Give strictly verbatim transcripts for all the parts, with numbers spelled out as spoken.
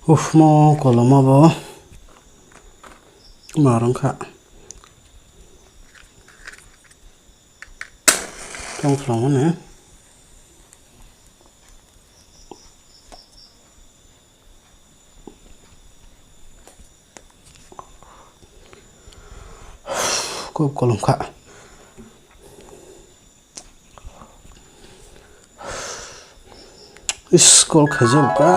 Uf, mo koloma bo ma rwngkha. Tong phlangmani. Kok kolom kha. Is, call khaijak kha.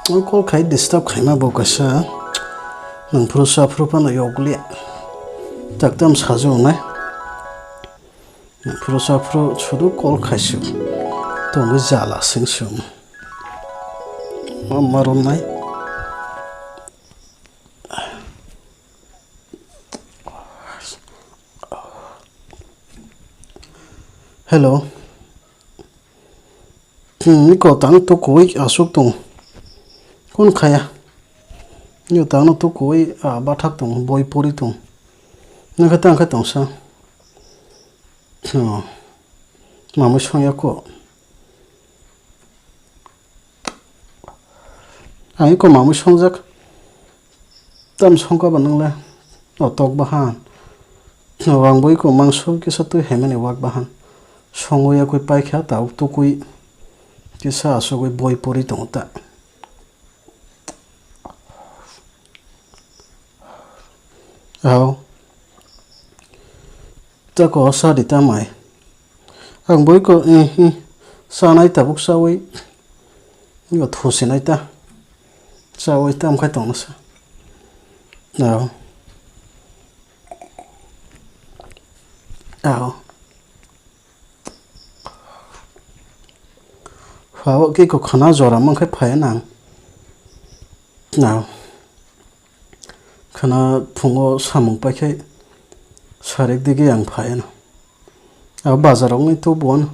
O call khai disturb khaima bo kaisa. Nang phuru sa phuru phano yokli. Taktam sajo nai. Phuru sa phuru sudu call khaisuk. Tongwi jala sing sung. Ma marom nai. Hello. Hmm, iko tang tukui asuk tong. Kun khaya. Yo tang no tukui, ah, bathak tong, boi pori tong. Nang khe tang khe tong sa. Oh. Mamui songya ko. Ang iko mamui songjak. Tam songkha ba nang le. O tok bahan. O ang bo iko mangso kisa twi haimani wak bahan. Songwi yakui paikha ta uk tukui. Kisa asugwi boi pori tongo ta. Ao. Tako sa di tamai. Ang boi ko, eh, eh, sanai tabuk sawi. Yo thusinai ta. Sawi tam khai tongna sa. Ao. Ao. Phao khe ko khana jora mankhe phai nang. Ao. Khana phungo samung paikhe sarek digi ang phai no. Ao bazar ongwi tubuan.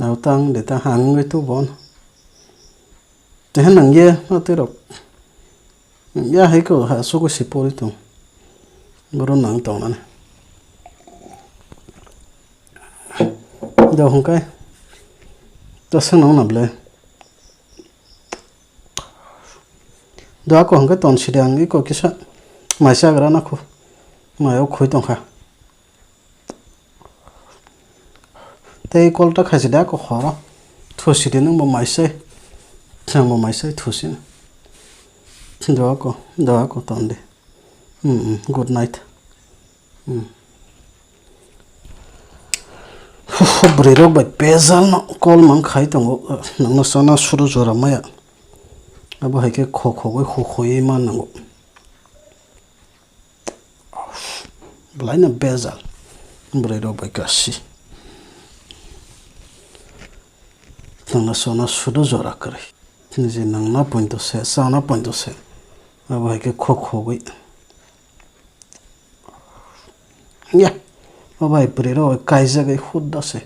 Ao tang de ta hangwi tubuan. Tehan nang ye, ma twi rok. Ya hai ko ha suku si pori tong. Boro nang tong nani. Do hongkai. Ta sang nang na ble. Do ako hongkai ton si de ang iko kisa. Mai sa gra na khu. Mai o khui tong kha. Tei call ta khaisi da ko horo. Thusi de nang bo mai sai. Nang bo mai sai thusi. Doa ko, doa ko ton de. Hmm, hmm, good night. Hmm. Bwrwi rok bai pejal no call mang khai tongo. Nang no sana suru jora maya. Abo hai khe kho khogwi kho khoywi ma nango. Bwlaino bejal. Bwrwi rok bai kasi. Nangno sona sudu jora kwrwi. Niji nangno pointo se, chana pointo se. Abo hai khe kho khogwi. Ya. Abo hai bwrwi rok bai kaijagwi hudda se.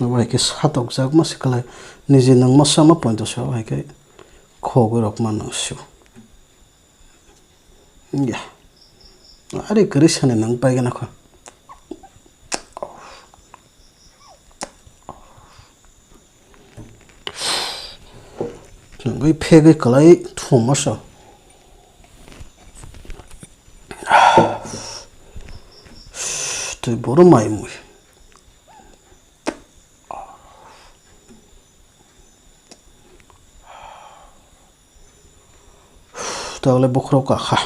Abo hai khe satokjak ma se kwlai. Niji nangma sama pointo se abo hai khe khogwi rok ma nang sio. Ya. Ari kwrwi sani nang paigana kho. Nangwi phegwi kwlai thuma sa. Twi boro mai mui. Tagle bokhorok kakha.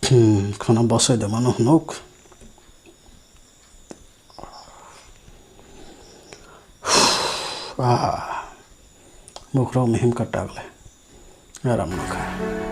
Hmm, khana bwsai de mano hwnuk. Ah, bokhorok mihim ka tagle. Aram nangkha.